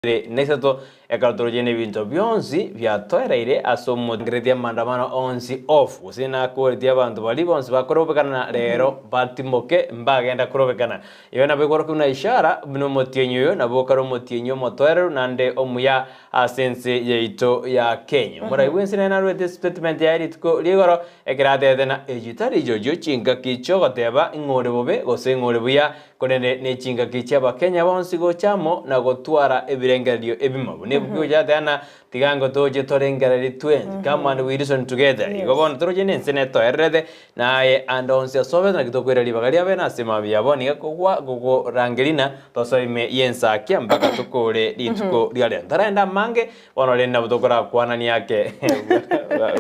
Nesato, ekero toroche nebinto bionsi biatoereire ase omotengeretie amandamano onsi off, gose nakoretie abanto baria bonsi bakorobekana rero batimoke mbagenda korobekana. Igo nabo ekworokia buna ishara buna omotienyi oyo nabo okare omotienyi omotoereru naende omuya ase ense yaito ya Kenya. Omorai bwense nere naruete statement yaye rituko ria igoro ekero atebete ng'a echi tari chirochio chingaki chiogoteba ng'a ore bobe gose ng'a ore buya Korende nechingaki chi'Abakenya bonsi gocha amo na gotwara ebirengererio ebimo. Buna ebuku egocha ng'a tiga ngotoche torengererie twensi, come and we reason together. Igo bono toroche nense netoererete, na aye ande onsi ase obete naki tokoira ribaga ria bene ase mambia bono iga kogwa gokorangeria ng'a tosoe ime y'ensakia mpaka tokore rituko ria rero. Ntarenda amange, bono rende nabo tokorakwanania ake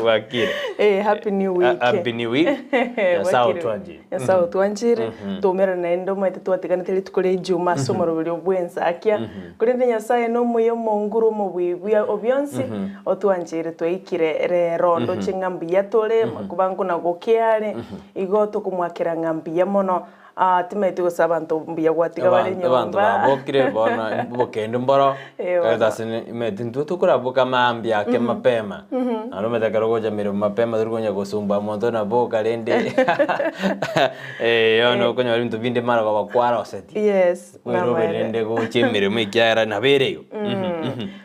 bwakire. Eh, happy new week. Happy new week. Nyasaye Bwakire. otwanchire. Nyasae otwanchire, toumerane naende omanyete twatiganete rituko ria Ijumaa ase omoroberio bw'ensakia. Korende Nyasae nomuya omonguru omobui o bionsi, otwancheire twaikire rero. Ndoche ng'a mbuya tore, makuba nkuna gokia are, igo tokomwakera ng'a mbuya mono. Ah, timaeti gose abanto mbuya gwatiga bare Abanto abanto nyomba. babokire bono obokende mboro, Eh, bono. kare ase omanyete intwe tokoraboka mambia ake mapema, naende omanyete ekero ogocha emeremo mapema tori konya gosumbua monto naboka rende bono okonyora ebinto binde mara koba kwarosetie. Yes, Kweroberi namaene. rende gocha emeremo ekiagera nabo ere igo.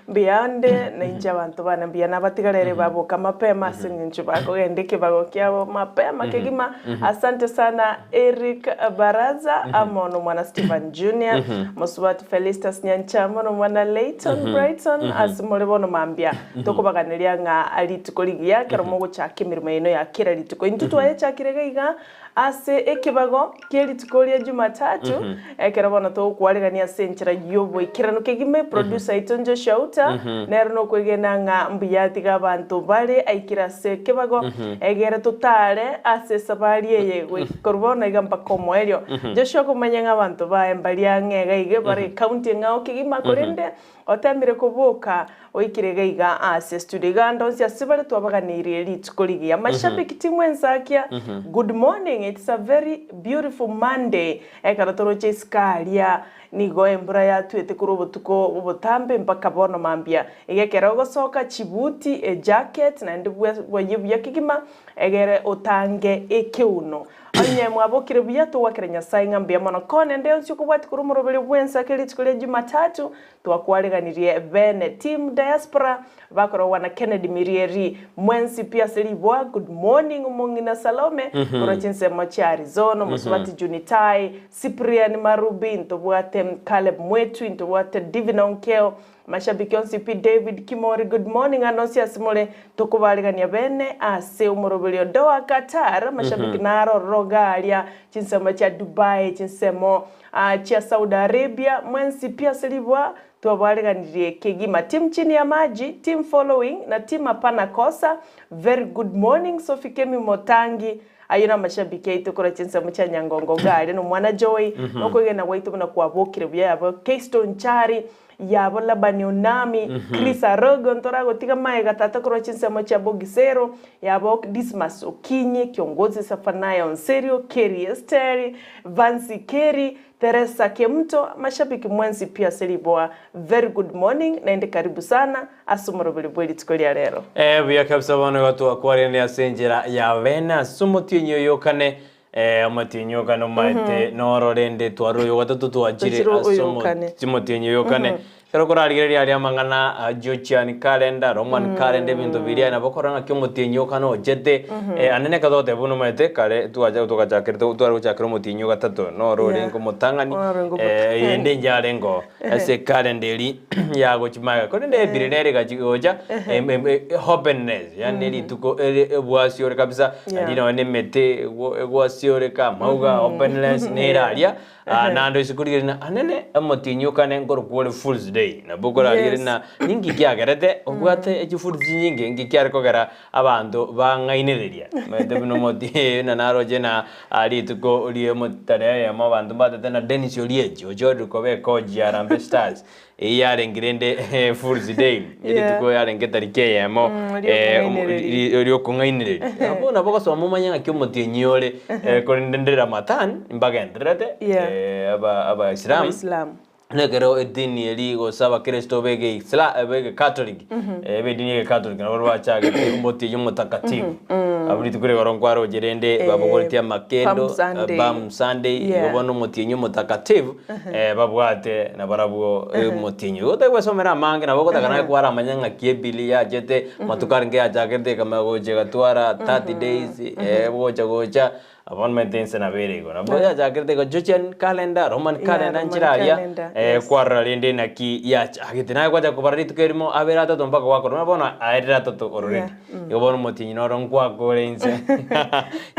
Mbuya nde nainche abanto bane mbuya nabatigarere baboka mapema ase eng'encho bakogenda ekebago kiabo mapema kegima. Asante sana Eric Baraza amo nomwana Stephen Junior, mosubati Felistus Nyancha amo nomwana Layton Brighton ase more bono mambia tokobaganeria ng'a rituko rigiya ekero mogochaka emeremo yaino ya kera rituko. Intwe twayechakire iga iga Ase ekebago kie rituko ria Jumatatu, ekero bono togokwarigania ase enchera y'oboikeranu kegima, eproducer aito Joshua Uta nere nokwegena ng'a mbuya atiga abanto bare aikire ase ekebago egere totare ase esabari eye goika korwa bono iga mpaka omoerio. Joshua okomanya ng'a abanto baye mbari ang'e iga iga bare ecounty eng'ao kegima korende Otemire koboka, oikire iga iga ase estudio iga ande onsi ase bare twabaganeirie rituko rigiya. Mashabiki team ensakia, good morning, it's a very beautiful Monday. Ekero toroche isiko aria nigo embura yatwete korwa obotuko obotambe mpaka bono mambia. Iga ekero ogosoka chibuti, ejacket naende bweyie buya kegima egere otange ekeuno. Onye mwabokire buya, togwakera Nyasae ng'a mbuya mono. Kone ende yonsi okobwatia korwa omoroberio bw'ense ake rituko ria Jumatatu, twakwareganirie bene team diaspora bakorogwa na Kennedy Mirieri mwensi pi ase riboa good morning omong'ina Salome korwa chinsemo chia Arizona omosubati Junitai Cyprian Marubi ntobwate Caleb Mwetwi ntobwate Divina Onkeo Mashabiki onsi pi David Kimori good morning ande onsi ase more tokobarigania bene ase omoroberio Doha Qatar mashabiki naro ororo iga aria chinsemo chia Dubai chinsemo chia Saudi Arabia mwensi pi ase ribwa twabariganirie kegima team chini ya maji team following na team hapana kosa very good morning Sophie Kemi Motangi Ayio namashabiki aito korwa chinsemo chia Nyangongo iga aria nomwana Joy, nokwegena gwaito buna kwabokire buya yabo Keystone Chari, yabo Labani Onami, Chris Arogo ntoragotiga magega tata korwa chinsemo chia Bogisero, yabo Dismas Okinyi, Kiongozi Zephaniah Onserio, Kerry Esteri, Vancy Kerry, Teresa Kemunto, amashabiki mwensi pi ase riboa, very good morning naende karibu sana ase omoroberi bwe rituko ria rero. Eh, buya kabisa bono igo twakwarire ase enchera ya bene ase omotienyi oyo okane eh, omotienyi okane omaete noro rende twarure oyo gatato twachire Twachire ase oyo omo- okane. omotienyi oyo okane ekero okorarigereria aria amang'ana a Georgian calendar, Roman calendar ebinto biria nabo okorora ng'aki omotienyi okane ochete eh, ande neka togoteba buna omanyete kare twacha togachakerete tware gochakera omotienyi ogatato noro Yeah. orenge omotang'ani Noro orenge eh, omotang'ani. ende inche arengeo ase ekalenda eria yagochia magega. Korende Ebiri nere egachi gocha em- em- e- openness, yaani rituko ere ebwasi ore kabisa, Yeah. naende nonye na emete egwo egwasioreka, amauga, openness nere aria, ah, naende ase korigereria ng'a anene omotienyi okane nkorokwa ore fools day, nabo okorarigereria Yes. ng'a ninki kiagerete obwate chifools chinyinge, nki kiare kogera Abanto bang'ainereria. Omanyete buna omoti buna naroche na rituko ri'omotare eyemo abanto mbatete na Dennis Oliech ochorire koba ekochi ya Harambee Stars eyio yarenge rende Fools Day Yeah. rituko yarenge etariki eyemo Mm, eh, omo- ri'okong'ainereria. ri- ri'okong'ainereria. Abwo nabo ogosoma omanye ng'aki omotienyi ore eh, korende ndire Ramadhan mbagendererete Yeah. eh, aba abaisilamu Abaisilamu. Nekero edini eri gose abakristo b'egeisla b'egekatoliki b'edini y'egekatoliki nabo bachagete omotienyi omotakatifu abwo rituko rigoro nkwaroche rende Eh, babogoretie amakendo Palm Sunday. Palm Sunday igo Yeah. bono omotienyi omotakatifu babwate nabarabwo omotienyi oyo. Otari gwesomera amange nabo ogotaka naye kwaramanya ng'aki ebili yachete amatuko arenge yachakete ekamanya gocha egatwara 30 days gocha gocha Bono omanyete inse nabo ere igo. Nabo yachakerete igo Julian calendar, Roman Yeah, calendar Roman nchire aria, calendar, eh, yes. kwarora rende naki yachagete. Naye gwacha kobara rituko erimo abere atato mpaka gwakora buna bono aerire atato already. Yeah, Igo bono omotienyi noro nkwakore inse.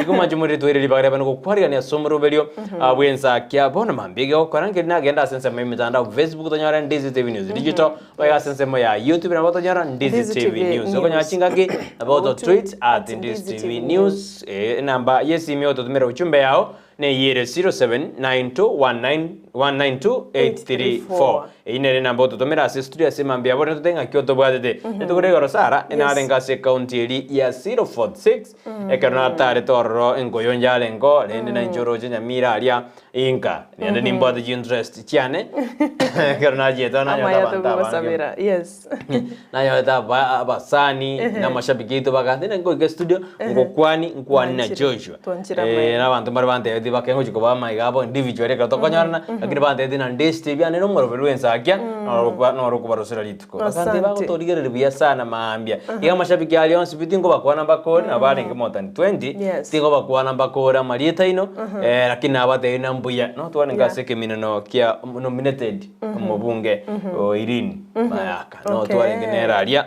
Igo mwanche more toire ribaga riabe nogokwarigania ase omoroberio ah, bw'ensakia. Bono mambia iga gokora nkeri nagenda ase ensemo y'emetandao Facebook tonyore Ndizi TV News Digital, Boigo ase ensemo ya YouTube nabo otonyora Ndizi Ndizi TV TV News. Okonyora News. chingaki nabo oto tweet at At Ndizi Ndizi TV TV News. Eh, enamba y'esimi ototumera ujumbe yao neyere 079219192834. Eyio nere enamba ototomera ase studio ase mambia yabo rende tote ng'aki otobwatete. Rituko ria igoro Sarah enarenge ase ekaunti eri ya 046 ekero natarete ororo enkoyo nyarengo rende nainche oroche Nyamira aria Inka, naende nimbwate chinterest chiane, ekero nachiete nanyolete Amaya abanto abange. togosabera, yes. Nanyolete aba abasani, na amashabiki aito bagantebia naki ngoika estudio, ngokwani, nkwani na Twanchire, Joshua. twanchire Eh, amaene. na abanto mbare bantebetie bake ngochia kobaa amaiga abo individually ekero tokonyorana, lakini bantebetie na ndeste ebiane na omoroberi bwa ensakia, noro okwa noro okobarosera rituko. Asante Asante. bagotorigereria buya sana maambia. Iga amashabiki aria onsi pi tingobakwana mbakore, nabo barenge more than 20, Yes. tingobakwana mbakore amarieta aino, eh, lakini nabatebirie na mbuya. Notwane Yeah. ase ekemineno kia nominated omobunge o Irene Mayaka. Okay. Notwarenge nere aria,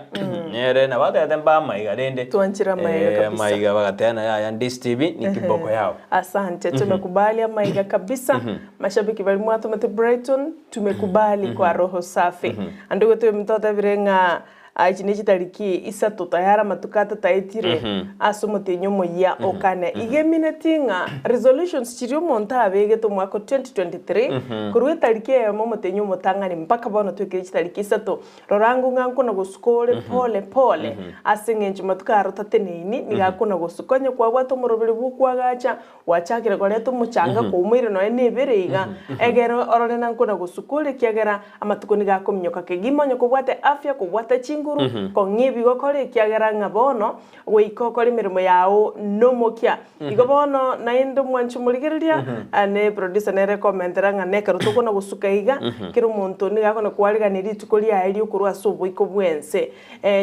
nere nabatebete mbae amaiga rende. Twanchire amaiga Eh, kabisa. amaiga bagateba na yaya Ndisi TV ni kiboko yao. Asante, tumekubali amaiga kabisa. Mashabiki baria mwatomete Brighton, tumekubali kwa roho safi. Ande igo totebire ng'a echi ne chitariki isato tayari amatuko atato aetire ase omotienyi omoyia o kane. Iga emineti ng'a resolutions chiria omonto abegete omwaka o 2023 korwa etariki eyemo omotienyi omotang'ani mpaka bono toikire chitariki isato, rora ango ng'a nkona gosuka ore pole pole ase eng'encho matuko aro tateneini nigo akona gosuka onye kwabwate omoroberi bw'okwagacha Gwachakire koreta omochanga koumoire nonya nebere iga, egere orore na nkona gosuka ore, ekiagera amatuko nigo akominyoka kegima onye kobwate afya, kobwate chinguru, kong'ia ebigokora, ekiagera ng'a bono goika okore emeremo yao nomokia. Igo bono naende omwanchi omorigereria, ne producer nere ekomentera ng'a nekero tokona gosuka iga, kera omonto nigo akona koarigania rituko riaye riokorwa ase oboiko bw'ense.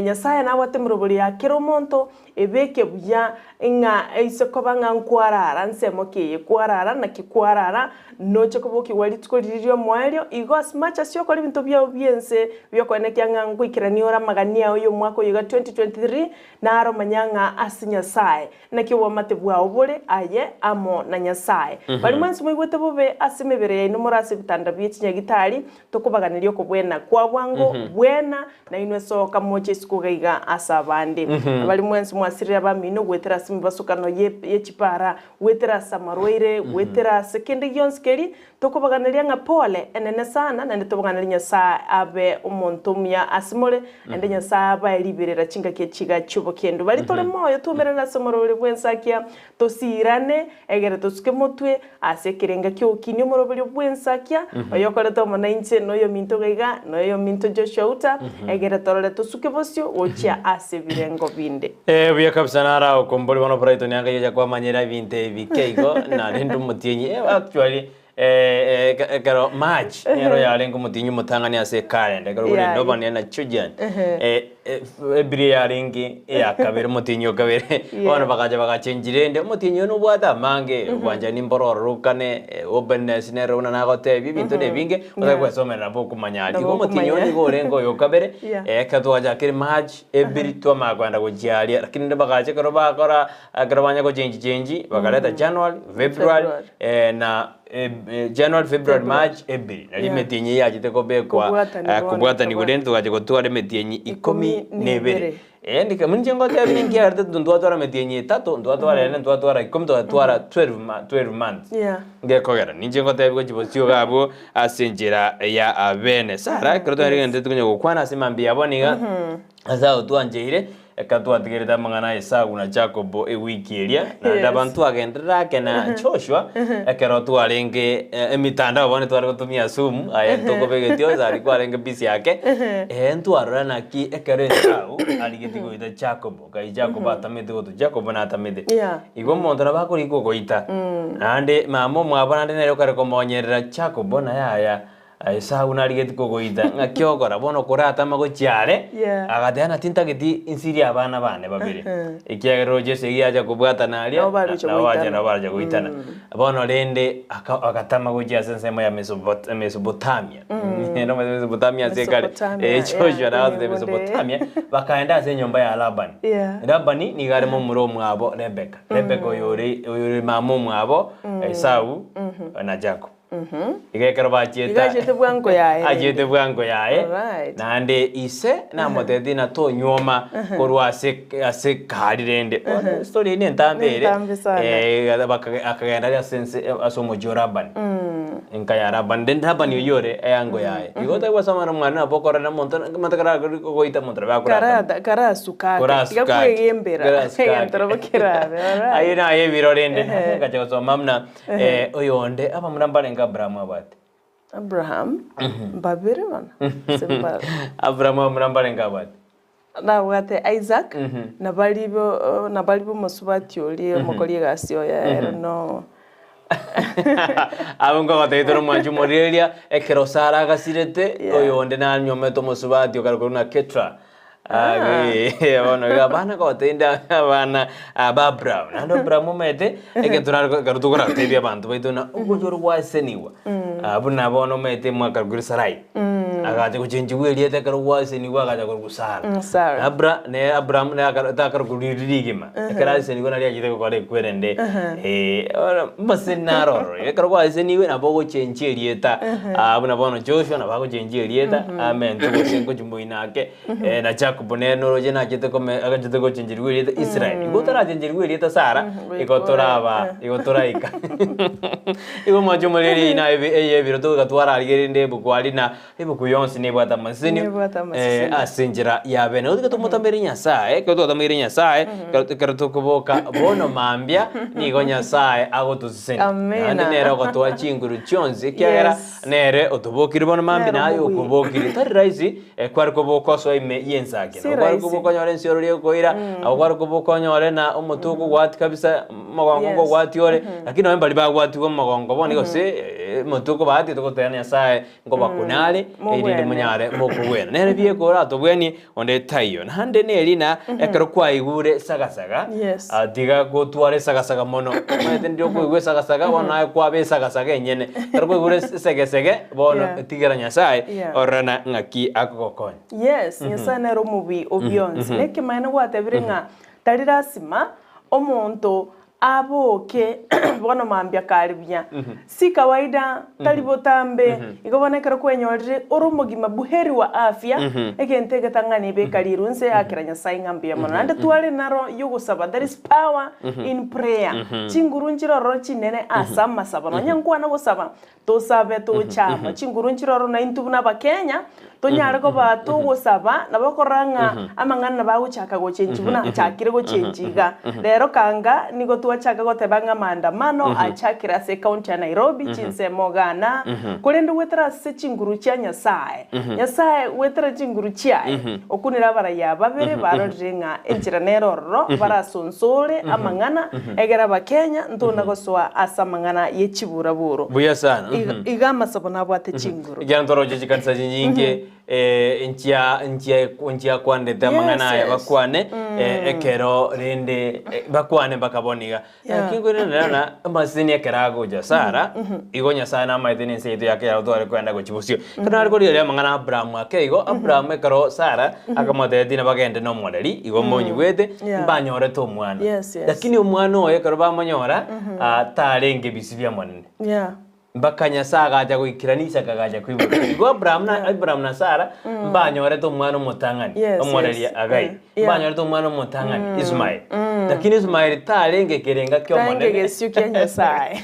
Nyasaye nabwate emerobori ya kera omonto, Ebeke buya ng'a aise koba ng'a nkwarara nsemo ki eye kwarara, naki kwarara, noche kobokigwa rituko riria ri'omoerio, igo as much as okore ebinto biao bi'ense biokoenekia ng'a ngoikerania ore amagani ao y'omwaka oyo iga 2023, naro manya ng'a ase Nyasae naki oboamate bwao bore aye amo na Nyasae. Baria mwensi moigwete bobe ase emebere yaino more ase ebitanda bie chinyagitari, Tokobaganeria okobwena kwa bwango bwena, na inwe soka moche isiko iga iga ase abande. Baria mwensi mwasirire abamino goetera ase emebasokano ye ye chipara, goetera ase amarwaire, goetera ase kende gionsi keria, tokobaganeria ng'a pole enene sana, naende tobaganerie Nyasae abe omonto omuya ase more, naende Nyasae abae riberera chingaki echi iga chi'obokendu. Baria tore moyo twaumerane ase omoroberi bw'ensakia, Tosiirane, egere tosuke motwe ase ekerenga ki'ogokinia omoroberio bw'ensakia, oyokorete omo nainche, na oyominto iga iga, na oyominto Joshua Uta, egere torore tosuke bosio gochia ase ebirengo binde. Eh, buya kabisa naro agokombori bono Brighton anga yocha kwamanyera ebinto ebi bike igo narende omotienyi eh, actually eh, eh, ekero March nero yarenge omotienyi omotang'ani ase ekalenda ekero Yeah. kore Dover na Julian eh, eh, April yarenge eya kabere omotienyi o kabere Yeah. bono bagacha bagachenji rende omotienyi oyo nobwate amange obwanchani mboro ororokane eh, openness nero buna nagotebia ebinto na ebinge Yeah. otari gwesomerera nabo okomanya aria. Nabo Igo omotienyi oyo okomanya. nigo orenge oyo o kabere Yeah. eh, ekero twachakire March, April twamanya kogenda gochia aria lakini rende bagacha ekero bakora Ekero banya gochenji chenji bakareta January, February, February. eh, na eh, eh, January, February, February. March, April. Nari Yeah. emetienyi eye yachete kobekwa Kobwatanigwa eh, bono, kobwatanigwa kobwa- rende togacha gotwara emetienyi ikomi Ikomi na ebere. na ebere. Eh, ndika inche ngotebia nkiarete ntwatwara emetienyi etato, ntwatwara ene, ntwatwara ikomi, twatwara 12 ma 12 months. Yeah. Ngekogera ninche ngotebia gochia bosio iga abwo ase enchera ya abene. Sarah, ekero Yes. twaregenderete konya gokwana ase mambia bono iga, ase agotwancheire. Ekero twatigerete amang'ana a Esau na Jakobo ewiki eria, naende Yes. abanto twagenderera ake na Joshua, ekero twarenge eh, emitandao bono tware gotumia Zoom, aye ntokobegeti onsi aria kwarenge busy ake, eh, ntwarora naki ekero Esau arigetie goita Jakobo, kai Jakobo atamete gotu Jakobo natamete. Yeah. Igo omonto nabo akorikwa goita, naende mama omwabo naende nere okare komonyerera Jakobo naye aya Esau narigetie kogoita, ng'aki ogokora? Bono koratama gochia are, Yeah. agateba ng'a tintageti insirie abana bane babere, ekiagera roche esegi yacha kobwatana aria, Nabo baroche nabo bacha goitana. nabo baracha goitana. Bono rende aka- agatama gochia ase ensemo ya Mesopot- Mesopotamia. Nomanyete Mesopotamia ase ekare, Mesopotamia, eh, Joshua yeah, nagoteba konyebunde. Mesopotamia, bakaenda ase enyomba ya Labani. Yeah. Labani nigo are momura omwabo Rebeka. Rebeka oyore oyore mama omwabo Esau na Jacob. Iga ekero bachiete Iga achiete bwango yaye rende. achiete bwango yaye Alright. naende ise namotebetie ng'a tonyuoma korwa ase ase kari rende. Bono estory eye nentambe ere, Nentambe sana. eh, baka- akagenda aria ase ense ase omochie o Labani, enka ya Labani. Rende Labani oyio ore eango yaye. Igo otari gosoma na omwana nabo okorora omonto omonto ekero agoita omonto nabo akoratama. Kara karasukake. Korasukake. Tiga kwegembera. Korasukake. Egento nabo kerabe. Alright. Ayio naye ebiro rende, ngacha gosoma buna Oyonde abamura mbarenge Abrahamu abwate? Abraham, mbabere bono, ase mba- Abrahamu abamura mbarenge abwate? Nabwate Isaac, na baria bo na baria b'omosubati oria omokori egasi oye ere no Abwo nkogotebi tore omwanchi omorigereria, ekero Sara agasirete, Yeah. oyonde nanyuomete omosubati okare korwa na Ketura. Bono iga abana gotinde abana ba Abraham, naende Abraham omanyete egento nare ekero tokoratebia abanto baito ng'a ogocha ore gwasenigwa, buna bono omanyete mwakarukerwe Sarai, agacha gochenchigwa erieta ekero gwasenigwa agacha korokwa Sara. Sara. Abra ne Abraham ne akaro takarokwa riria rigima, ekero asenigwe nario achete gokora ekwerende bono amaseseni naro ororo, ekero gwasenigwe nabo ogochenchia erieta, buna bono Joshua nabo agochenchia erieta, amente gose ngochia moino ake. Na Jakobo nere noroche nachete kome agachete gochencherigwa erieta Israeli. Igo otarachencherigwa erieta Sara, igo toraba, igo toraika. Igo mwanche omoreri eye naye eye ebiro togoika twararigereria rende ebuku aria na ebuku yonsi nebwate amasesenio, Nebwate amasesenio. ase enchera ya bene. Igo tiga tomotamere Nyasaye, ekero twatameire Nyasaye, ekero ekero tokoboka bono mambia, nigo Nyasaye agotosesenia. Amina. Naende nere ogotoa chinguru chionsi, ekiagera Yes. nere otobokire bono mambia, Nere naye omobui. okobokire. Tari rahisi. Kware koboka osoa ime y'ensake, Si nabo kware rahisi. koboka onyore ense ororia egokoira, nabo kware koboka onyore na omotwe okogwatia kabisa, omogongo Yes. nkogwatia ore, lakini nonye mbaria bagwatigwe omogongo bono gose omotwe okobatia togoteba Nyasaye nkobakuna are, erinde Mobwene. monyare mokobwena. Nere bieka oratobwanie onde taiyo. Naende neri na ekero kwaigure esagasaga, Yes. ah, tiga gotwara esagasaga mono. Omanyete ndiri okoigwa esagasaga bono naye kwaba esagasaga enyene. Ekero kwaigure esegesege bono Yeah. tigera Nyasaye Yeah. orore na ng'aki akogokonya. Yes, Nyasaye nere omobii o bionsi. Nekemanyererio gwatebire ng'a tari lasima omonto aboke bono mambia kare buya. Si kawaida, tari botambe. Igo bono ekero kwenyorire ore omogima buheri wa afya, egento egetang'ani beka riru nse akera Nyasaye ng'a mbuya mono. Naende tware naro yogosaba, there is power in prayer. Chinguru nchire ororo chinene ase amasabo. Nonya nkwana gosaba, Tosabe tochama chinguru nchiroro naintwe buna Abakenya, tonyare koba togosaba, nabo okorora ng'a amang'ana nabo agochaka gochenchi buna achakire gochenchi iga. Rero kanga nigo twachaka goteba ng'a maandamano achakire ase ecounty ya Nairobi, chinsemo gana, korende goetera ase chinguru chia Nyasaye, Nyasaye goetera chinguru chiaye, okunire abaraiya babere barorire ng'a enchera nere ororo barasonsore amang'ana egere Abakenya ntona gosoa ase amang'ana ye chiburaburo. Buya sana. Iga, iga amasabo nabwate chinguru. Ekiagera ntoroche chikanisa chinyinge eh, nchia nchia nchiakwanete amang'ana aya Yes, yes. bakwane eh, ekero rende eh, bakwane mpaka bono iga. Yeah. Lakini kwerende na amaseseni ekero agocha Sara, igo Nyasaye namaete na ense yaito ya kera tware koenda gochia bosio. Ekero nare korigereria amang'ana a Abrahamu ake igo, Abrahamu ekero Sara akamotebetie nabagende na omoreri, igo monyigwete, Yeah. mbanyorete omwana. Yes, yes. Lakini omwana oye ekero bamonyora, ah, tarenge ebisio bi'Omonene. Yeah. Mpaka Nyasae agacha goikerania Isaka agacha koiborwa. Igo Abrahamu na Abrahamu na Sara mbanyorete omwana omotang'ani, Yes, omoreri yes. Hagai. Mm. Yeah. Mbanyorete omwana omotang'ani, Ismaeli. Lakini Ismaeli tarenge ekerenga Tarenge ki'Omonene. egesio kia Nyasae.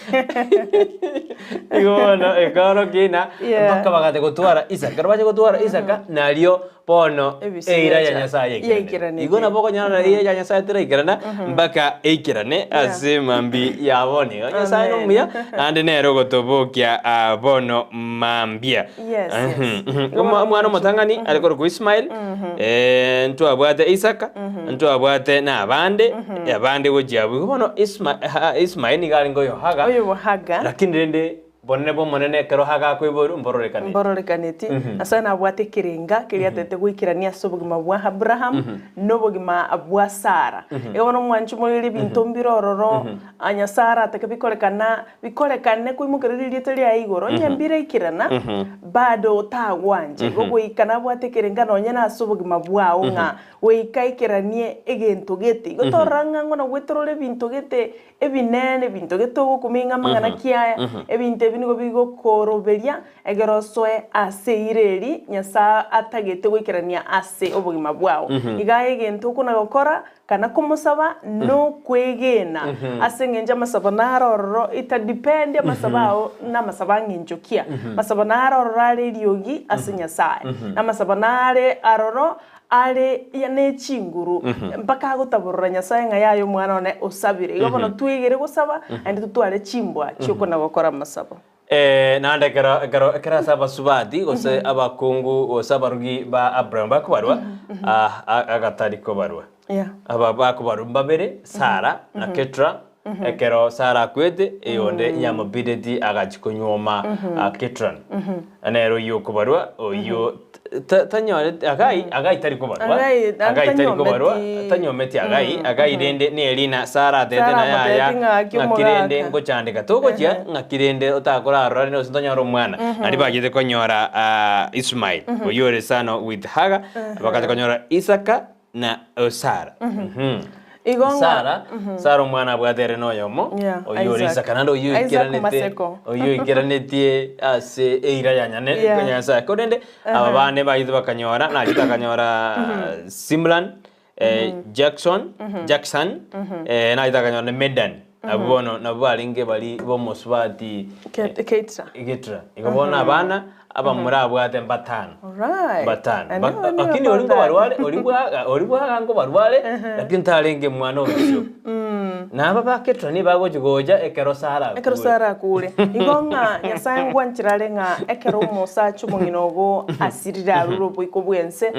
Igo bono ekaorokia ng'a Yeah. mpaka bagacha gotwara Isaka. Ekero bacha gotwara Isaka, nario. Bono Ebisio eira ya biacha Nyasaye yaikerane. yaikerane. Igo nabo okonyora eira ya Nyasaye teraikerana mpaka eikerane ase mambia ya bono iga. Nyasaye Amen. nomuya naende nere ogotobokia ah, bono mambia. Yes, yes. Mhm, mhm. Igo bono Omwana omotang'ani are korokwa Ismael, eh, ntwabwate Isaka, ntwabwate na abande, abande gochia abwo. Igo bono Isma- ha- Ismael nigo arenge oyo Haga, Oyo bo Haga. lakini rende Bonene bw'Omonene ekero agakoiborwa mbororekaneti. Mbororekaneti. Nyasae nabwate ekerenga keria atete goikerania ase obogima bwa Abrahamu na obogima bwa Sara. Igo bono omwanchi moirie ebinto mbire ororo, Nyasae aratake bikorekana, bikorekane koimokereria erieta riaye igoro, onye mbiraikerana, bado tagwancha. Igo goika nabwate ekerenga nonye nase obogima bwao ng'a goika aikeranie egento gete. Igo torora ng'a ng'o nagwetorore ebinto gete Ebinene, ebinto gete ogokumia ng'a amang'ana ki aya, ebinto ebi nigo bigokoroberia ekero osoe ase eira eri Nyasae atagete goikerania ase obogima bwao. Iga aye egento okona gokora kana komosaba nokwegena ase eng'encho amasabo naro ororo itadipendi amasabo ao namasabo ang'encho ki aya. Amasabo naro ororo are eriogi ase Nyasae, namasabo nare aroro Are ne chinguru, mpaka agotaborora Nyasae ng'a yaya omwana one osabire. Igo bono twegere gosaba, naende totware chimbwa chi'okona gokora amasabo. Naende ekero ekero ekero ase abasubati, gose abakungu, gose abarugi ba Abraham bakobarwa, ah, agatari kobarwa. Yeah. Aba bakobarwa mbabere, Sara na Ketura, Ekero Sara akwete, eyonde yamobireti agachia konyuoma Ketran. Nere oyio okobarwa, oyio tanyoreti Hagai, Hagai tari kobarwa. Hagai, Hagai tari kobarwa, tanyuometi. tanyuometi Hagai. Hagai rende nerina Sara atete Sara na yaya, amotebeti ng'aki ng'aki rende omogaka. ngochandeka togochia, ng'aki rende otakorarora rende gose tonyore omwana. Nario bachiete konyora Ismael, oyio ore son with Hagar, bagacha konyora Isaka na Sara. Igo ng'a Sara, Sara omwana abwate ere noyomo, Yeah, oyio ore Isaac. Isaka naende oyio Isaac oikeranete, Maseko. oyio oikeranetie ase eira ya nyane Yeah. Nyasae. Korende aba bande baito bakanyora, nachete akanyora Simran, eh, Jackson, Jackson, eh, nachete akanyora na Medan. Abwo bono nabwo barenge baria b'omosubati Ketura. Ketura. Igo bono abana abamura abwate mbatano. Alright. Mbatano. I Ba- never knew Lakini about ori that. nkobarware, ori bwaga, ori bwaga nkobarware, lakini tarenge mwana omoisio. Na aba ba Ketura nigo bagochi gocha ekero Sara akure. Ekero Sara akure. Igo ng'a Nyasae ngwanchera are ng'a ekero omosacha omong'ina ogo asirire arure oboiko bw'ense,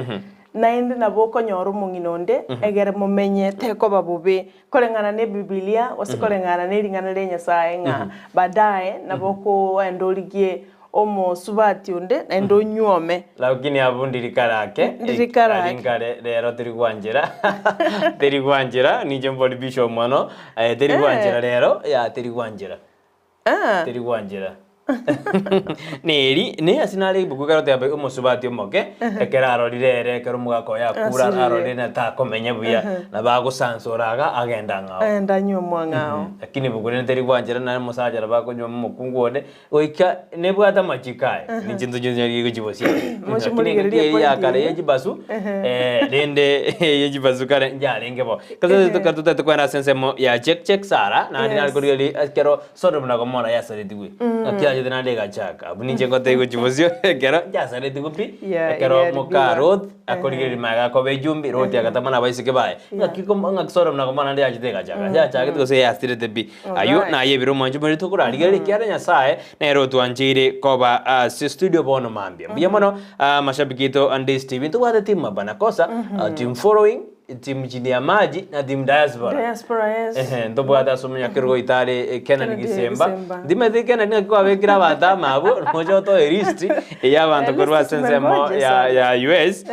naende nabo okonyora omong'ina onde egere momenye tekoba bobe. Koreng'ana n'Ebibilia, gose koreng'ana n'ering'ana ria Nyasae ng'a baadaye nabo okoenda origie omosubati onde naende onyuome. Lakini abwo ndiri kare ake, Ndiri kare ari ake. nkare rero teri gwanchera, teri gwanchera, ninche mbori bishop mono, teri gwanchera rero, yaya teri gwanchera. Ah. Teri gwanchera. Neri, ne ase nare ebuku ekero oteba omosubati omoke, ekero arorire ere ekero omogaka oye akure Asirire. arorire na takomenya buya, nabo agosansora iga agende ang'ao. Agende anywe omwang'ao. Lakini ebuku rende teri gwanchera naende omosacha nabo akonywa omokungu onde, goika nebwate amachiko aye, ninche ntochi gochibosia. Moche Lakini morigererie engaki eye ya point kare eye. ye chibasu, rende eye chibasu kare njarenge bo. Ekero totagete kogenda ase ensemo ya check check Sarah, naende Yes. nare korigereria ekero Sodom na Gomora yasaretigwe, ng'aki yachete naende egachaka. Abwo ninche ngotebia gochia bosio ekero yasaretigwe pi, Yeah, ekero igaribiwa. moka Lot akorigereria magega akoba echumbi, Loti agatama na abaiseke baye. Ng'aki kom ng'aki Sodom na Gomora naende yachete egachaka, yachagete gose yasirete pi. Ayio Alright. naye ebire omwancho more tokorarigereria ekiagera Nyasaye nere otwancheire koba ase studio bono mambia. Mbuya mono amashabiki aito ande East TV, ntobwate team Mabanakosa, team following, team chini ya maji na team diaspora. Diaspora, yes. Ehe, ntobwate ase omonyakerogo oito are Kennedy Kennedy Gisemba. Gisemba. Ndimanyete Kennedy naki kwabekire abanto amo abwo, noche otoe elist eya abanto Eh, korwa list ase ensemo tumengoje ya sana. ya US,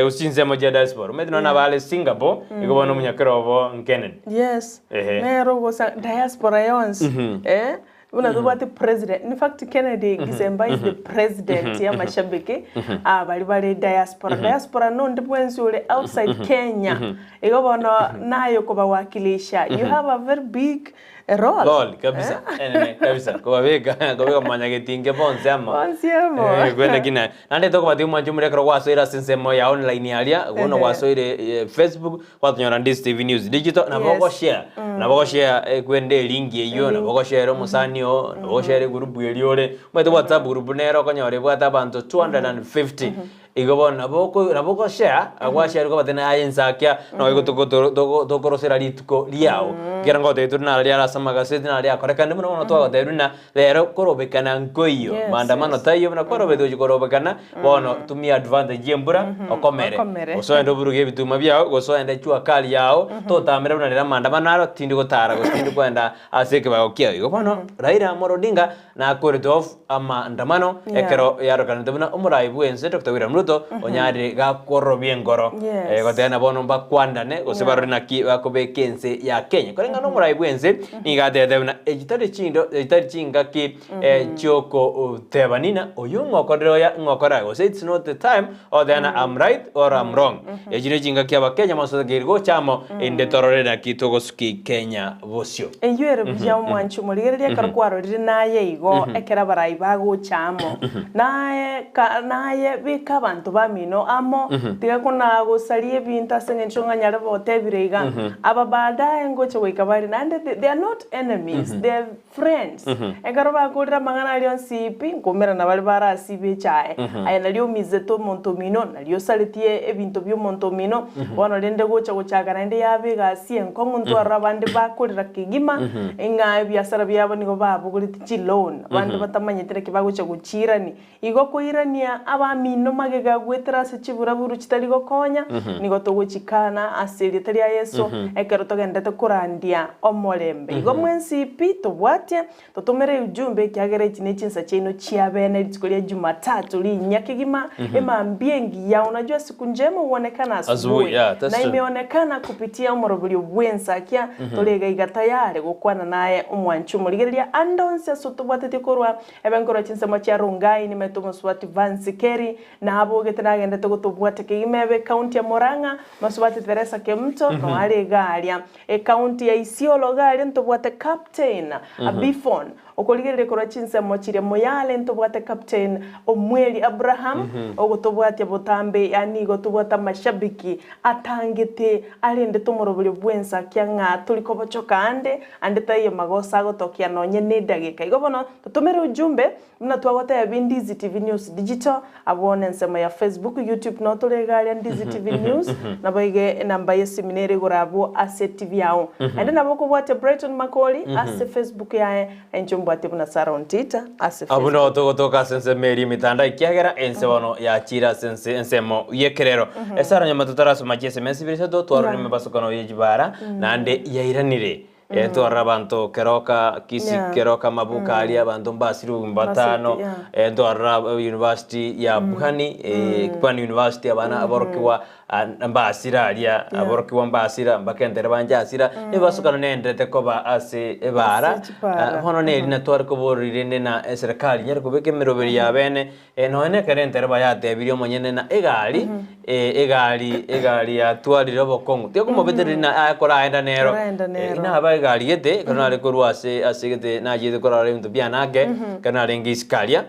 gose chinsemo chia diaspora. Omanyete nonya nabare Singapore, igo bono omonyakerogo obo Kennedy. Yes. Ehe. Nero gosa diaspora yonsi. Eh? Buna tobwate president. In fact Kennedy Gisemba is the president ya mashabiki abari bare diaspora. Diaspora nonde bwensi ore outside Kenya. Igo bono naye okobawakilisha. You have a very big role. Role kabisa. Enene kabisa. Kobabeka kobeka mwanyagetinge bonsi amo. Bonsi amo. Eh, kwenda kina. Naende tokobatia omwancho omore ekero gwasoire ase ensemo ya online aria, bono Ehe. gwasoire Facebook, Gwatonyora Ndisi TV News Digital, nabo Yes. ogoshare, nabo ogoshare kwenda elink eyio, nabo ogoshare omosani oo, nabo ogoshare egroup eria ore, omanyete WhatsApp group nere okonyora ebwate abanto 250. Igo bono nabo oko nabo ogoshare, gwashare kobatebia aye inse akia nonya toko toko tokorosera rituko riao. Ekero ngotebia tore naro riare ase amagaseti naro riakorekanire buna bono twagotebiwa buna rero korobekana nkoiyo, Yes, maandamano yes. taiyo buna kwarobete gochia korobekana, bono tumia advantage ya embura okomere. Okomere. Gose ogende oburuge ebituma biago, gose ogende jua kali yao, totamera buna rero amaandamano aro tindi gotara gose tindi koenda ase ekebago kiao. Igo bono Raila Amolo Odinga Nakorete off amaandamano Yeah. ekero yarokanete buna omorai bw'ense Doctor William Ruto onyarire gakorobia engoro Yes. eh, goteba na bono mbakwandane gose Yeah. barore naki bakobeka ense ya Kenya. Koreng'ana na omorai bw'ense nigo atebete buna echi tari chindo echi tari chingaki eh, chiokotebani na oyo ng'okorire oya ng'okore gose it's not the time ogoteba na I'm right or I'm wrong. Echi ne chingaki abakenya mosogeiri gocha amo inde torore naki togosuki Kenya bosio. Eyio ere buya omwanchi omorigereria ekero kwarorire naye igo ekero abarai bagocha amo naye ka naye beka abanto bamino amo tiga konagosaria ebinto ase eng'encho ng'a nyarebe otebire iga aba baadaye ngocha goika bare naende they are not enemies they are Friends, ekero bakorire amang'ana aria onsi pi, nkomerana bare barasibe echae. Aye nario omizete omonto omino, nario osaretie ebinto bi'omonto omino, bono rende gocha gochaka naende yaba egasi enkong'u ntwarore abande bakorera kegima, ng'a ebiasara biabo nigo babogoretie chiloan, abande batamanyeti naki bagocha gochiirania. Igo koirania abamino magega goetera ase chiburaburu chitari gokonya, nigo togochikana ase erieta ria Yeso ekero togenderete korandia omorembe. Igo mwensi pi tobwatie, totomere ujumbe ekiagera echi ne chinsa chiaino chiabene rituko ria Jumatatu rinyia kegima, emambia engiya, unajua siku njema huonekana Asubuhi, asubuhi, yeah, that's na true. imeonekana kupitia omoroberio bw'ensakia, tore iga iga tayari gokwana naye omwanchi omorigereria ande onsi ase otobwatetie korwa Ebe nkorwa chinsemo chia Rongai nimaete omosubati Vance Kerry, na abogete nagendete gotobwata kegima ebe ekaunti ya Murang'a, mosubati Theresa Kemunto no are iga aria. Ekaunti ya Isiolo iga aria ntobwate Captain Bifon, okorigereria korwa chinsemo chiria Moyale ntobwate Captain Omweri Abraham, ogotobwatia botambe yaani igo tobwate amashabiki atangete arendete omoroberio bw'ensakia ng'a tori kobochoka ande Ande taiyo magoso agotokia nonye nedageka. Igo bono totomere ujumbe buna twagotebia Ndizi TV News Digital abwo nensemo ya Facebook, YouTube noo tore iga aria Ndizi TV News naboigo enamba yesimi nere igoro abwo ase TV yao. Naende nabo okobwatia Brighton Makori ase Facebook yaye na inche ombwatie buna Sarah Ontita ase Abwo Facebook. noo togotoka ase ensemo eria emetandao ekiagera ense bono yachire ase ense ensemo y'ekerero. Esara nyuma totarasoma chiesemo esibire isato twarora Yeah. emebasokano ye chibara naende yairanire. Eh, twarora abanto keroka Kisii Yeah. keroka mabuka aria abanto mbasire obogima batano Mbasireti, yeah. eh, ntwarora university ya Pwani eh, Pwani University abana aborokigwa ah, mbasire aria aborokigwa mbasira mpaka entereba nchasira emebasokano neenderete koba ase ebara Ase chibara. Ah, bono neri natware koboreri rende na eserekari nyare kobeka emeroberi ya bene Nonya nekero entereba yatebirie omonyene na egari, egari, egari yatwarire obokong'u. Tiga komobetereria na aye koraenda nero. Koraenda nero. Inaba egari gete, ekero nare korwa ase ase gete nachiete korora ebinto biane ake, ekero narenge isiko aria,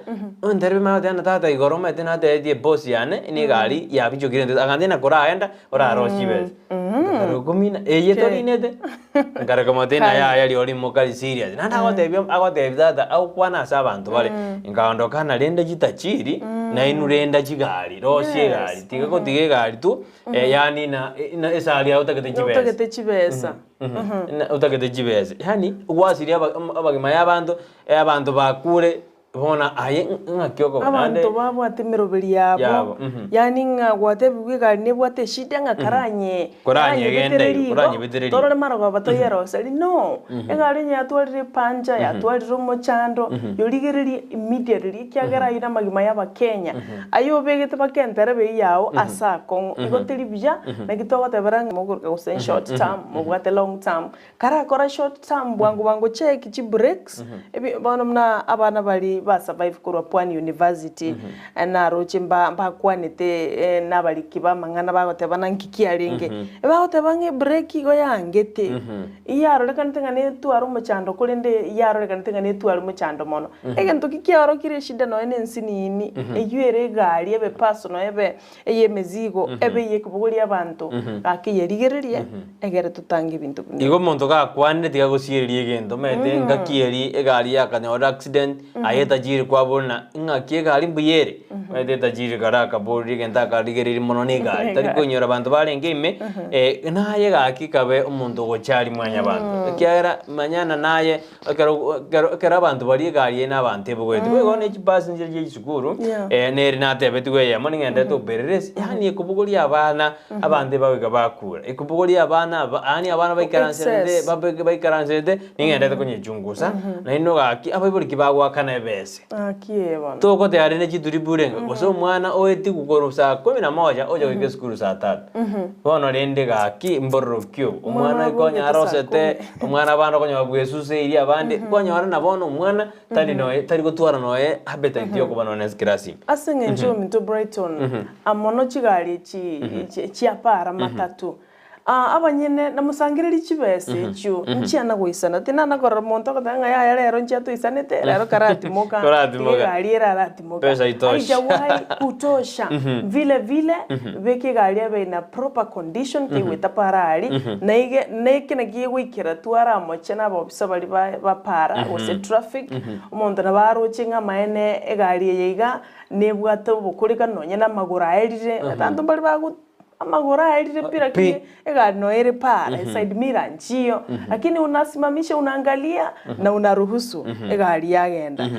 entereba emanye goteba ng'a tata igoro omanyete natebetie eboss yane, na egari yabichokire ente, agantebi ng'a koraenda, orarosie chibesa. Nkarokumina, eye torinete? Nkareka omotebia ng'a yaya rirorio mokari serious. Naende agotebia agotebia tata agokwana ase abanto bare, nkaondoka rende chitachiri, nainwe renda chigari, rosia egari, tiga gotiga egari tu, yaani na na esari yago otagete chibesa. Otagete chibesa. Na otagete chibesa, yaani gwasiria aba abagima ya abanto, abanto bakure. Bono aye ng'aki okoba naende? Abanto babwate emeroberi yabo, Yabo, mhm. yaani ng'a gwatebigwe egari nebwate eshida ng'a karanye Koranyegende karanyebetererie igo, igo, koranyebetererie. torore marogoba toyeroseri no. Egari onye yatwarire epancha, yatwarire omochando, yorigererie immediately ekiagera ayio namagima ya abakenya. Ayio obegete baka entereba eyio yao ase akong'u, igo teri buya, naki togotebera ng'a mogoroka gose short term, mobwate long term. Karakora short term bwango bwango check chi breaks ebi bono buna abana baria ba survive korwa Pwani University naroche mba mbakwanete nabariki ba amang'ana bagoteba na nki kiarenge ebagoteba ng'a ebreak igo yangete yarorekanete ng'a netware omochando korende yarorekanete ng'a netware omochando mono. Egento ki kiaorokire eshida nonya na ensinini eywo ere egari ebe personal ebe ey'emezigo ebe ey'ekobogoria abanto, gaki yerigererie, egere totange ebinto buna Igo ebi. omonto gakwanire tiga gosiereria egento, omanyete engaki eria egari yakanyora accident, aye. etajiri kwabuna ng'aki egari mbuya ere, omanyete etajiri kare akaboria egento akarigereria mono na egari, tari koinyora abanto barenge ime, naye gaki kabe omonto ogochari mwanyabanto, ekiagera manyana naye ekero ekero ekero abanto baria egari eye na abanto ebogoretie. Boigo ne chibasi nchire chia chisukuru, Yeah. nere natebetigwe eyemo ning'enderete upelelezi, yaani ekobogoria abana, abanto ebagoika bakura, ekobogoria abana aba yaani abana baikaranserete Excess. babe baikaranserete, ning'enderete konyechungusa, naende ogaki abaibori ki bagoakana ebese. Gaki ee bono. Togoteara rende chituri bure ng'a gose omwana oetigwe korwa saa kumi na moja ocha goika esukuru saa tatu. Bono rende gaki mbororo ki obo? Omwana Omwana abogete konya saa arosete, kumi. omwana abande okonyora bwesuseirie abande, kwanyora na bono omwana tari noe tari gotwara noe appetite ya okoba nonya ase class ime. Ase eng'encho ominto Brighton, amo no chigari echi chia para matatu, Abanyene namosangererie chibesa echio, nchiana goisana. Tinana korora monto ogoteba ng'a yaya rero nchia toisanete, rero karatimoka, Koratimoka. tiga egari ere aratimoka. Pesa itoshe. Haijawahi kutosha. Vile vile, beka egari ebe in a proper condition, tegoeta para aria, na ige na eke naki gegoikera twaramoche na abaofisa baria ba ba para gose traffic, omonto nabo aroche ng'a amaene egari eye iga, nebwate obokoreka nonye na amagoro aerire, abanto mbare bago Amagoro aerire pi lakini Pi. egari noyo ere pare side mirror nchiyo lakini unasimamisha unaangalia na unaruhusu egari yagenda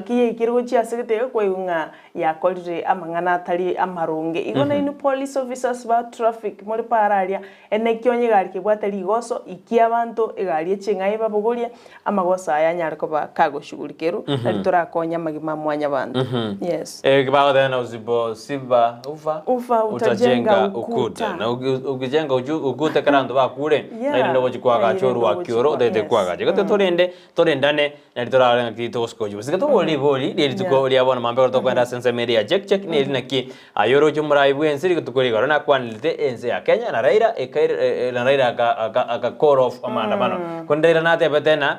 ki yaikire gochia ase gete iga kwaigwa ng'a yakorire amang'ana atari amaronge. Igo nainwe police officers ba traffic more pare aria ene ki onye egari kebwate rigoso ikia abanto egari eche ng'a ebabogorie amagoso aya anyare koba kagoshughulikerwa nari torakonye amagima a mwanyabanto. Yes. Eh, bagoteba na usipo siba ufa Ufa utajenga utajenga ukuta ukuta. na ukijenga ukuta ekero abanto bakure Yeah, naende ogochi kwagacha naende orwaki ogochi oro kwa- otagete yes. kwagacha. Igo torende torendane nari torarore ng'aki togosuka gochia gose. Tiga tobore ribori rie rituko Yeah. ria bono mambia ekero tokoenda ase ensemo eria ya check check neri naki aye oroche omorai bwense rituko rigoro nakwanerete ense ya Kenya na Raila ekaire na Raila aka aka aka call off amaandamano. Korende Raila natebete ng'a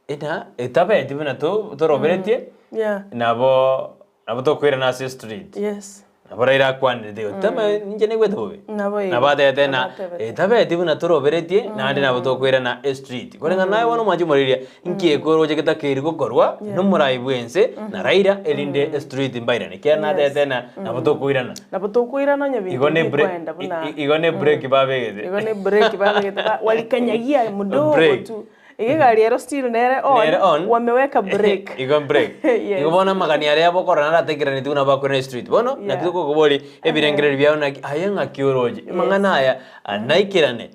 ng'a etabeti buna to toroberetie Yeah. nabo nabo tokoirana ase estreet. Yes. Nabo Raila akwanerete igo, tama inche naigwete bobe. Nabo igo. Nabo atebete Nabo ng'a atebete. etabeti buna toroberetie naende nabo tokoirana estreet. Koreng'ana naye bono omwanche omoreriria, inki ekoroche getakeiri gokorwa Yeah. nomorai bwense na Raila erinde estreet mbairane. Ekiagera natebete ng'a nabo tokoirana. Nabo tokoirana onye binto Igo ne bre- bikoenda buna i- i- igo ne break babegete. igo ne break babegete ba walikanyagia mdogo Break. tu. Iga egari ero still nere on, Nere on. wameweka break. Igo break. Yes. Igo bono amagani aria abokorora naratekeraneti buna bakorire street. Bono Yeah. naki tokokoboria ebirengererio biao naki aye ng'aki oroche. Amang'ana aya naikerane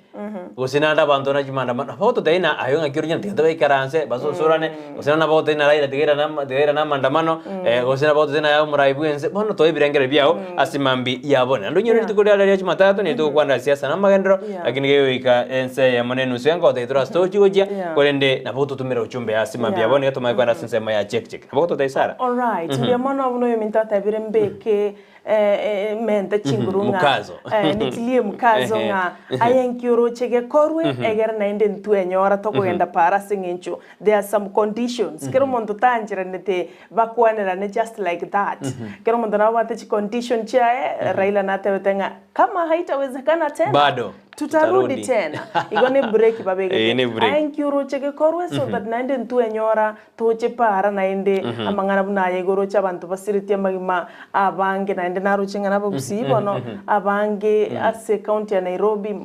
gose naende abanto naki maandamano nabo ogototebia ng'a aye ng'aki oroche tiga tobaikaranse basosorane gose naende nabo ogototebia ng'a Raila tiga airane ama tiga airane amaandamano gose nabo ogototebia ng'a aye omorai bwa ense bono toe ebirengererio biao ase mambia ya bono. Naende onyore Yeah. rituko riaria ria jumatatu nigo togokwanera siasa na amagenderero Yeah. lakini kegoika ense eyemo na enusu enke gotebia tore ase togochia gochia Yeah. korende nabo ototomere ujumbe ase mambia Yeah. bono iga tomanye kogenda ase ensemo ya check check. Nabo ogototebia Sarah? Alright, mbuya mono buna oyominto atebire mbeke mente chinguru ng'a Mkazo. nitilie mkazo Ehe. ng'a aye nki oroche gekorwe egere naende ntwenyora tokogenda para ase eng'encho there are some conditions kera omonto taancheranete bakwanerane just like that kera omonto nabwate chicondition chiaye Raila natebete ng'a kama haitawezekana tena Bado tutarudi tutarudi. tena igo ne break Eye babegete ne break. aye nki oroche gekorwe so that naende ntwenyora Toche para naende amang'ana buna aya igo oroche abanto basiretie amagima abange naende naroche ng'a nabagusii bono abange ase ecounty ya Nairobi,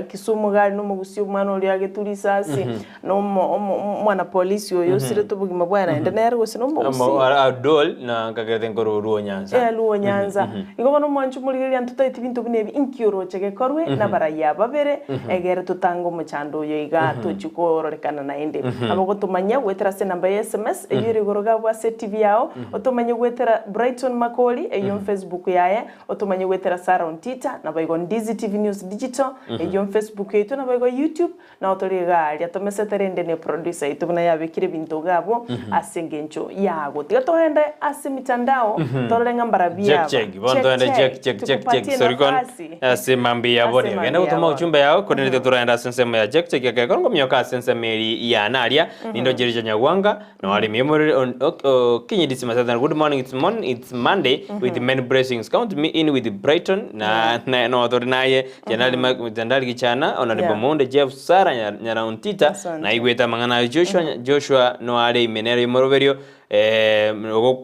Kisumu iga aria nomogusii omwana oria agetwe risasi na omo omo omwana polisi oyo osirete obogima bwaye naende nere gose nomogusii. Abdul na nkagerete nkorwa Luo Nyanza. Eh, Luo Nyanza. Igo bono omwancho omorigereria ntotaeti binto buna ebi inki oroche gekorwe nabarayia aba babere egere totange omochando oyo iga tochie kororekana naende. Nabo gotomanyia goetera ase enamba ya sms eyio ere igoro iga abwo ase etibi yao, otomanye goetera Brighton Makori eyio Facebook yaye, otomanye goetera Sarah Ontita, naboigo Ndizi TV News Digital eyio Facebook yaito naboigo YouTube, Nao tori iga aria tomesete rende ne producer yaito buna yabekire ebinto iga abwo ase engencho yago. Tiga togende ase emitandao torore ng'a mbarabwo Check aba. check bono togende check check check check Tukupatie sorry kon nafasi. ase mambia Ase bono genda mambia gotoma bono. ujumbe yao korende mm turaenda ase ensemo ya check check ekero ngomioka ase ensemo eri yane aria nindocherecha nyagwanga noaremi omorere on ok okinyi disima satana good morning it's mon it's Monday with many blessings count me in with Brighton na na no tori naye Jandali ma Jandali Gichana Honorable Yeah. Monde Jeff Sarah Nya- Nyarauntita Asante. naigwete amang'ana ayo Joshua Joshua noare ime nere omoroberio.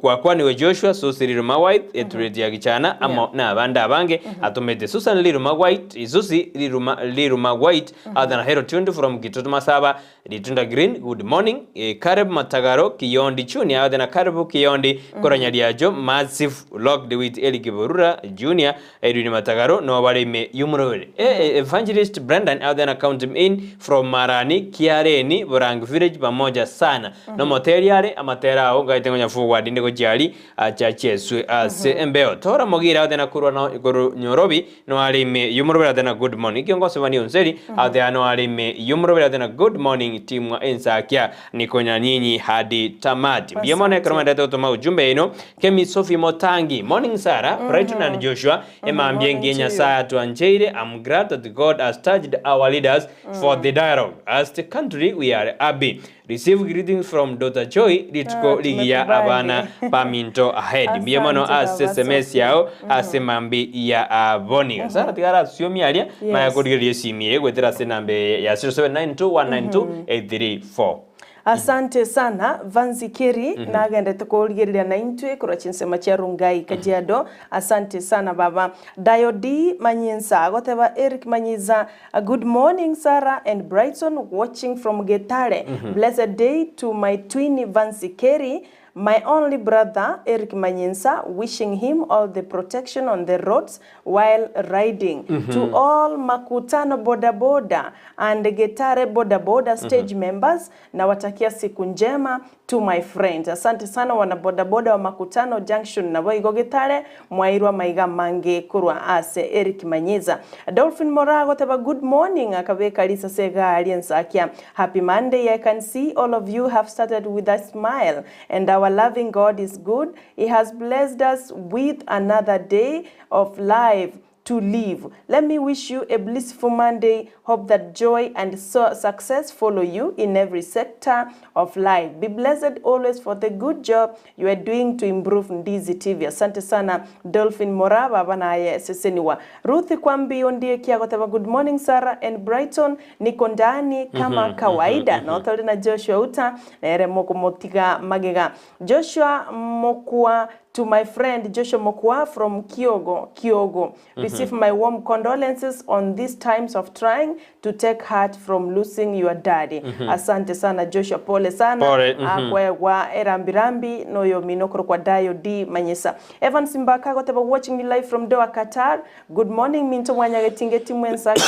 Gwakwanigwe Joshua, Susi Riruma White, Etureti ya Gichana, amo nabande abange. Atomete Susan Riruma White, Susi Riruma, Riruma White, Athana Hero Tundu from Kitutu Masaba, Ritunda Green, good morning. Caleb Matagaro, Kiyondi Junior, Athana Caleb Kiyondi, Koranya Riacho, Massive Locked with Eric Borura Junior, Edwin Matagaro no bare ime y'omorobere. Evangelist Brendan Athana count him in from Marani, Kiareni, Borangi Village, pamoja sana. Nomoteri are amatera ao ngaete ngonya forward inde gochia aria acha cheswe ase embeo. Tora mogira Athana korwa no korwa Nyorobi no are ime y'omorobere Athana good morning. Ekio ngoseba ni onseri Athana no are ime y'omorobere Athana good morning timwa ensakia niko na nyinyi hadi tamati. Mbuya mono ekero mwendete gotoma ujumbe yaino. Kemi Sophie Motangi, Morning Sarah, Brighton and Joshua, Emambia engiya Nyasaye atwancheire, I'm glad that God has touched our leaders for the dialogue. As the country we are happy. Receive greetings from daughter Joy, rituko Ah, rigiya tumekubali. abana baminto ahead. Mbuya mono Asante ase baba SMS Sophie. yao ase mambi ya aboni. Sarah tigara asiomi aria, maya Yes. korigereria esimi eye goetera ase enamba eye ya 0792192834. Asante sana Vanzi Keri nagendete korigereria na intwe korwa chinsemo chia Rongai Kajiado. Asante sana baba. Dayo D Manyinsa agoteba Eric Manyiza, good morning Sarah and Brighton watching from Getare. Blessed day to my twin Vanzi Keri. My only brother Eric Manyinsa, wishing him all the protection on the roads while riding. To all Makutano boda boda and Getare boda boda stage members, nawatakia siku njema to my friends. Asante sana wana boda boda wa Makutano Junction na boigo Getare mwairwa maiga mange kurwa ase Eric Manyiza. Dolphin Morago teba good morning akabeka lisa sega aliensakia. Happy Monday. I can see all of you have started with a smile and our loving God is good. He has blessed us with another day of life to live. Let me wish you a blissful Monday. Hope that joy and so success follow you in every sector of life. Be blessed always for the good job you are doing to improve Ndizi TV. Asante sana Dolphin Morava banaye seseniwa. Ruth Kwambi ondie kiagoteba good morning Sarah and Brighton. Niko ndani kama kawaida. Na otore na Joshua Uta na ere moko motiga magega. Joshua Mokua to my friend Joshua Mokua from Kyogo, Kyogo. Receive my warm condolences on these times of trying to take heart from losing your daddy. Asante sana Joshua, pole sana. Pole, Akwegwa erambirambi noyo minokoro kwa Dayo D Manyesa. Evans Mbaka goteba watching you live from Doha, Qatar. Good morning Minto Mwanyagetingeti mwensakia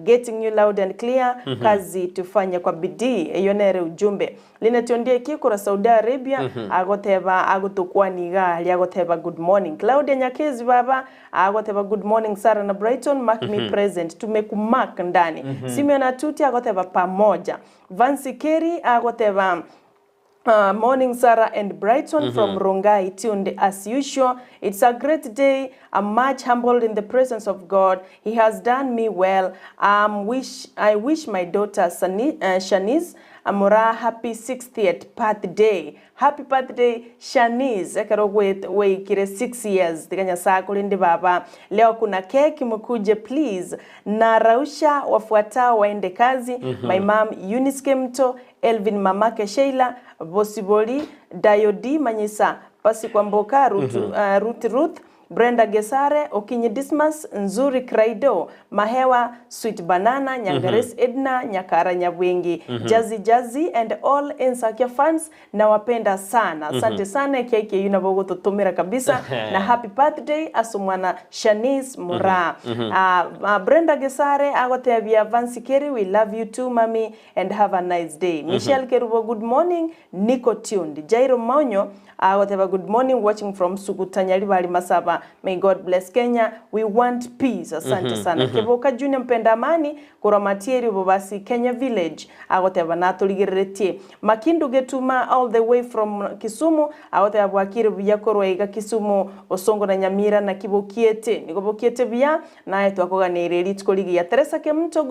getting you loud and clear. Kazi tufanye kwa bidii. Eyo nere ujumbe. Linet Ondieki kura Saudi Arabia agoteba agotukwaniga agoteba good morning. Claudia Nyakezi baba agoteba good morning Sarah na Brighton mark me present tumekumark ndani. Simeon Atuti agoteba pamoja. Vansi Keri agoteba morning, Sarah and Brighton from Rongai, tuned as usual. It's a great day. I'm much humbled in the presence of God. He has done me well. I wish my daughter Shanice Amora happy 60th birthday. Happy birthday Shanice. Ekero weikire 6 years. Tikanya saa kulindi baba. Leo kuna keki mkuje please. Na Rausha wafuatao waende kazi. My mom Eunice Kemto, Elvin mamake Sheila, Bosiboli, Dayodi Manyisa, Pasi Kwamboka, Ruth, Ruth Ruth, Brenda Gesare, Okinyi Dismas, Nzuri Kraido, Mahewa, Sweet Banana, Nyangares Edna, Nyakara Nyabwengi, Jazzy Jazzy and all Ensakia fans nawapenda sana. Asante sana KK yuna tutumira kabisa na happy birthday asumwana Shanice Mura. Brenda Gesare agotebia Vansi Keri we love you too mami and have a nice day. Michelle Kerubo good morning. Nico tuned. Jairo Maonyo agoteba good morning watching from Sukuta Nyaribari Masaba. May God bless Kenya. We want peace. Asante sana. Kevoka Junior Mpenda Amani kurwa Bobasi Kenya Village agoteba naturigereretie. Makindu Getuma all the way from Kisumu agoteba bwakire buya korwa iga Kisumu Osongo na Nyamira na Kibokiete. Niko bokiete buya naye twakoganire rituko rigiya. Teresa Kemto.